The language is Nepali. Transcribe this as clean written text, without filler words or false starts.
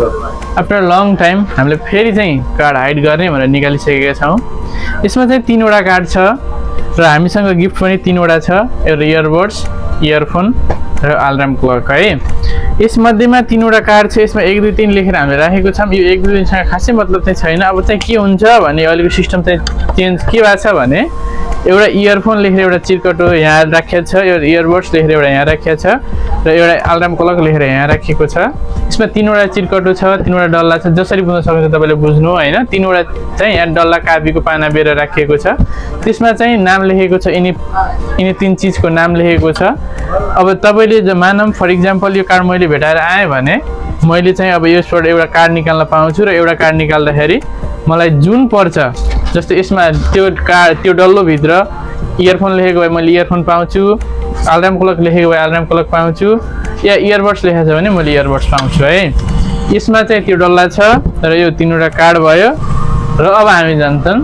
आफ्टर लङ टाइम हामीले फेरि चाहिँ कार्ड हाइड गर्ने भनेर निकालिसकेका छौँ। यसमा चाहिँ 3वटा कार्ड छ र हामीसँग गिफ्ट पनि 3वटा छ, एउटा इयरबड्स, इयरफोन र अलार्म क्लक है। यसमध्येमा 3वटा कार्ड छ, यसमा 1 2 3 लेखेर हामीले राखेको छौँ। यो 1 2 3 सँग खासै मतलब चाहिँ छैन। अब चाहिँ के हुन्छ भने अहिलेको सिस्टम चाहिँ चेन्ज के भएको छ भने एउटा इयरफोन लेखेर एउटा चिरकटो यहाँ राखेको छ, एउटा इयरबड्स लेखेर एउटा यहाँ राखेको छ र एउटा अलार्म क्लक लेखेर यहाँ राखेको छ। यसमा 3वटा चिरकटो छ, 3वटा डल्ला छ। जसरी बुझ्न सक्नुहुन्छ तपाईँले बुझ्नु हैन। 3वटा चाहिँ यहाँ डल्ला कापीको पाना बेर राखिएको छ। त्यसमा चाहिँ नाम लेखेको छ, यिनी 3 चीजको नाम लेखेको छ। अब तपाईँले मानौँ फर इक्जाम्पल यो कार्ड मैले भेटाएर आएँ भने मैले चाहिँ अब यसबाट एउटा कार्ड निकाल्न पाउँछु र एउटा कार्ड निकाल्दाखेरि मलाई जुन पर्छ, जस्तो यसमा त्यो कार्ड त्यो डल्लोभित्र इयरफोन लेखेको भए मैले इयरफोन पाउँछु, अलार्म क्लक लेखेको भए अलार्म क्लक पाउँछु, या इयरबड्स लेखेको छ भने मैले इयरबड्स पाउँछु है। यसमा चाहिँ त्यो डल्ला छ र यो 3वटा कार्ड भयो र अब हामी जान्छौँ